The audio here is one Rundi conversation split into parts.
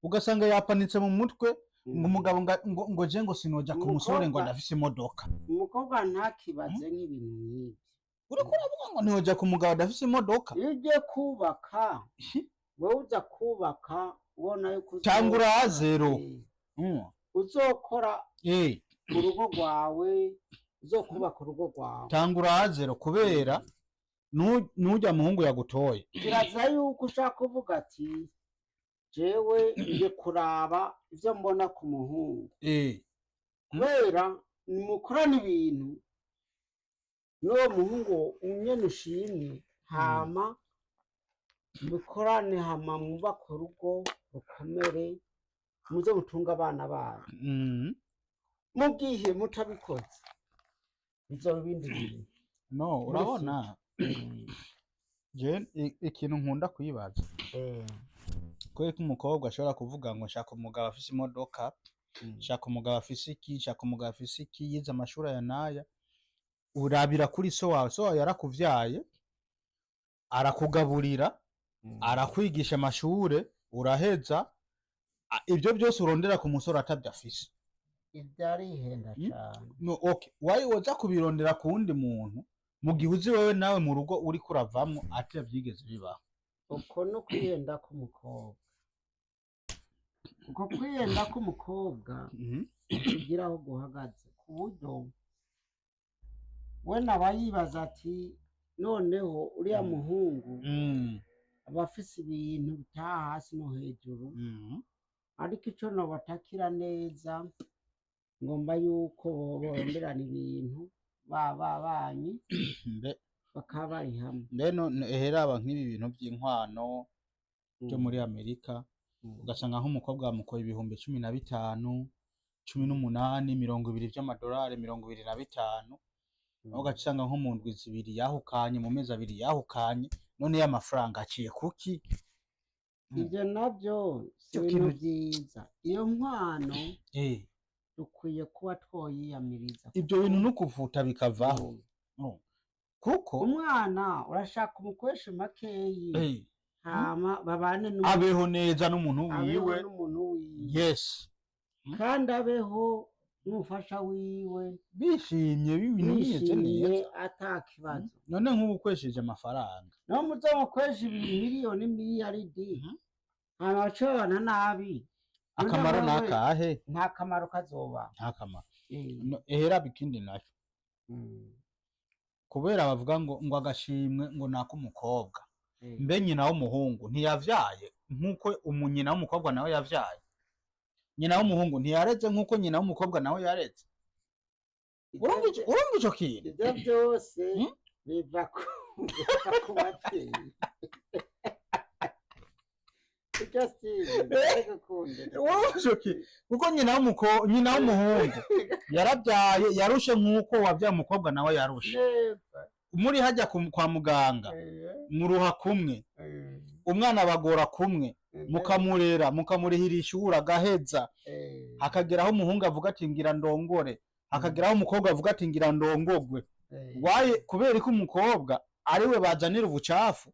Ugasanga yapanitse mu mutwe ngo umugabo ngo je ngo sinoja ku musore ngo Umukobwa- adafise imodoka. Umukobwa ntakibaze nk'ibintu nk'ibyo. Uriko uravuga ngo ntiwoja ku mugabo adafise imodoka. Iyo ugiye kubaka, wowe uza kubaka ubona yuko Cyangwa urazero. Uzokora urugo rwawe, uzokubaka urugo rwawe. Tanga urazero kubera nujya muhungu yagutoye. Kiraza yuko ushaka kuvuga ati jewe nje kuraba ivyo mbona ku muhungu, kubera nimukorana ibintu n'uwo muhungu nyene ushimye, hama mukorane, hama mwubake urugo rukomere, muze mutunge abana banyu. Mu gihe mutabikoze bizoba ibindi bintu. No, urabona je ikintu nkunda kwibaza, kubera ko umukobwa ashobora kuvuga ngo nshaka umugabo afise imodoka, nshaka umugabo afise iki, nshaka umugabo afise iki, yize amashuri aya n'aya. Urabira kuri so wawe. So wawe yarakuvyaye, arakugaburira, arakwigisha amashure uraheza. Ibyo byose urondera ku musore atabyo afise. Ibyo arihenda cane. No, okay, wayi woza kubirondera ku wundi muntu mu gihe uzi wewe nawe mu rugo uriko uravamwo atavyo vyigeze bibaho? Uko no kwihenda k'umukobwa, uko kwihenda k'umukobwa kugira aho guhagaze, ku buryo we naba yibaza ati noneho uriya muhungu aba afise ibintu bitaha hasi no hejuru. Ariko ico nobatakira neza, ngomba yuko boronderana ibintu babanyi Mbe bakaba bari hamwe. Mbe eheraba nk'ibi bintu by'inkwano byo muri Amerika, ugasanga nk'umukobwa bamukoye 15,000, 18, 20 vy'amadolari, 25, aho ugaca usanga nko mu ndwi 2 yahukanye, mu mezi 2 yahukanye. None y'amafaranga aciye kuki? Ivyo navyo si Ico ibintu kintu- vyiza. Iyo nkwano dukwiye kuba twoyiyamiriza. Ibyo bintu no kuvuta bikavaho. Kuko Umwana urashaka umukoresha makeyi, hama babane abeho neza n'umuntu abeho wiwe. n'umuntu wiwe. Kandi abeho n'umufasha wiwe bishimye, ibintu bimeze bishimye neza. Ata kibazo. None nk'ubu ukoresheje amafaranga Naho muzomukoresha miliyoni, miliyaridi, hama bace babana nabi. Akamaro None wewe nakahe? Nta kamaro kazoba. Nta kamaro. No, ehera ikindi naco, kubera bavuga ngo agashimwe ngo nak'umukobwa. Mbe nyina w'umuhungu ntiyavyaye nk'uko nyina w'umukobwa nawe yavyaye? Nyina w'umuhungu ntiyareze nk'uko nyina w'umukobwa nawe yareze? Urumva ico kintu? Ivyo byose biva ku bavyeyi. Ibyo si gukunde. Urumva ico kintu? Kuko nyina w'umuhungu yarabyaye, yarushe nk'uko wabyaye umukobwa nawe yarushe. Neza. Muri hajya kwa muganga, muruha kumwe, umwana bagora kumwe, mukamurera, mukamurihira ishuri agaheza, hakageraho umuhungu avuga ati ngira ndongore, hakageraho umukobwa avuga ati ngira ndongogwe. Waye kubera ko umukobwa ariwe bazanira ubucafu,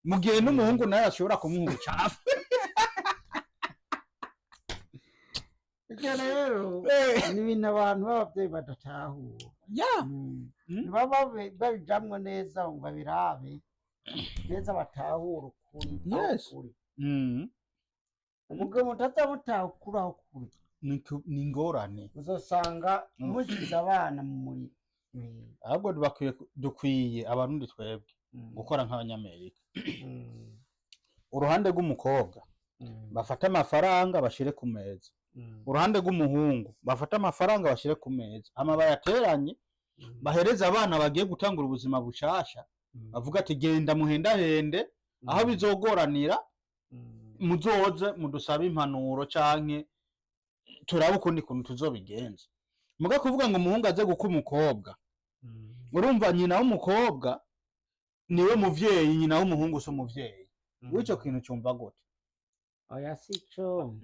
mu gihe n'umuhungu nawe ashobora kumuha ubucafu? Ibyo rero ni ibintu abantu b'ababyeyi badatahura. Ntibaba babijamwo neza ngo babirabe neza, batahure ukuri aho kuri. Umugabo mutaza mutaha ukuri aho kuri, Ni ingorane. Uzosanga mushize abana mu muriro. Ahubwo dukwiye Abarundi twebwe gukora nk'Abanyamerika. Uruhande rw'umukobwa bafate amafaranga bashire ku meza, uruhande rw'umuhungu bafate amafaranga bashire ku meza, hama bayateranye, bahereze abana bagiye gutangura ubuzima bushasha, bavuga ati genda muhendahende, aho bizogoranira muzoze mudusabe impanuro canke turabe ukundi kuntu tuzobigenza. Muga kuvuga ngo umuhungu aze guka umukobwa, urumva nyina w'umukobwa niwe muvyeyi, nyina w'umuhungu si umuvyeyi. W'ico kintu cyumva gute? Oya, sico.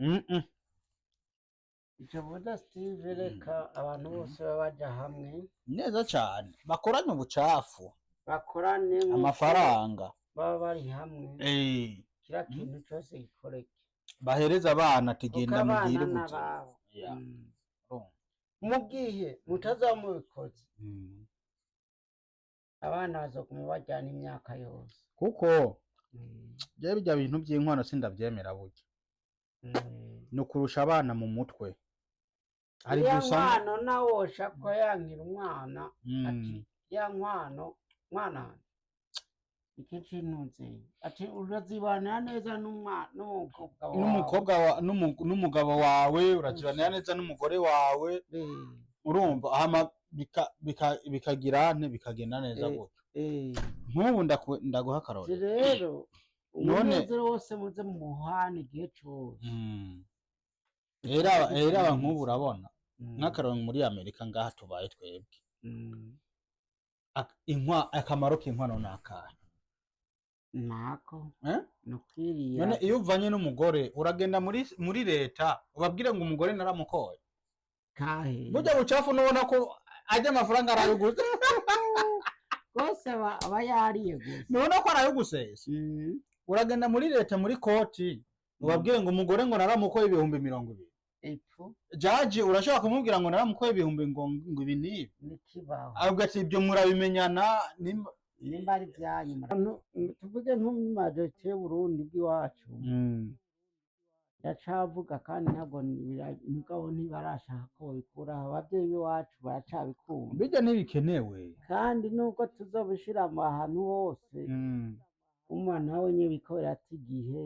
Ico buda Steve, reka abantu bose baba baja hamwe. Neza cane, bakoranye ubucafu. Bakorane nk'uko Amafaranga. baba bari hamwe, kira kintu cose gikoreke. Bahereza abana ati Kuko genda abana mugire ubuzima. n'ababo. Ya. Urumva. Mu gihe mutazaba mubikoze, abana bazoguma bajyana imyaka yose. Kuko jewe bijya bintu by'inkwano sindavyemera burya. Ni ukurusha abana mu mutwe, hari Ya igihe usanga nkwano nawe woshaka yankira umwana ati ya nkwano mwana wanje, iki kintu ati urazibanira neza n'umukobwa wawe. N'umukobwa n'umugabo wawe, urazibanira neza n'umugore wawe. Urumva, hama bikagira nte, bikagenda neza gutyo. Nk'ubu ndaguha Ati akarorero. Rero umunezero wose muze muhane igihe cose. Rero aba nk'ubu urabona nk'akarorero muri Amerika ngaha tubaye twebwe. Akamaro k'inkwano ni akahe? Nako Eh? nukwiriya. None iyo uvanye n'umugore, uragenda muri leta ubabwire ngo umugore naramukoye? Kahe? Burya bucafu nubona ko ajya amafaranga arayuguze. Rwose aba yariye gusa. Nubona ko arayugusesa. Uragenda muri leta, muri koti, ubabwire ngo umugore ngo naramukoye 20,000? Epfo. Jaji urashobora kumubwira ngo naramukoye ibihumbi ngo ibi n'ibi? Nikibaho. Avuga ati ibyo murabimenyana nimba Nimba ari ibyanyu, tuvuge nko mu majorite y'Uburundi bw'iwacu, ndacavuga kandi ntabwo mugabo ntibarashaka ko babikuraho, ababyeyi b'iwacu baracabikunda. Bijya ntibikenewe. Kandi nubwo tuzobishira ahantu hose, umwana we nyine bikorera ati igihe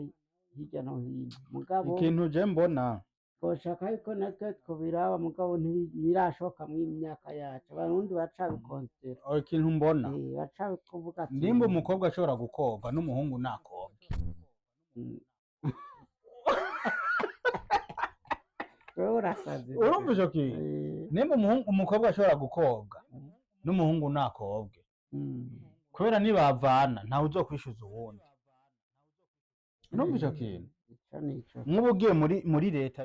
hirya no hino, mugabo Ikintu je mbona, twoshaka yuko natwe twobiraba, mugabo ntibirashoboka mu myaka yacu, Abarundi baracabikonsera. Ikintu mbona, Baracabikuvuga ati nimba umukobwa ashobora gukobwa n'umuhungu nakobwa. Wewe urasaze. Urumva ico kintu? Nimba umukobwa ashobora gukobwa n'umuhungu nakobwe, kubera nibavana ntawe uzokwishuza uwundi. Urumva ico kintu? Ico nico. Nk'ubu ugiye muri leta.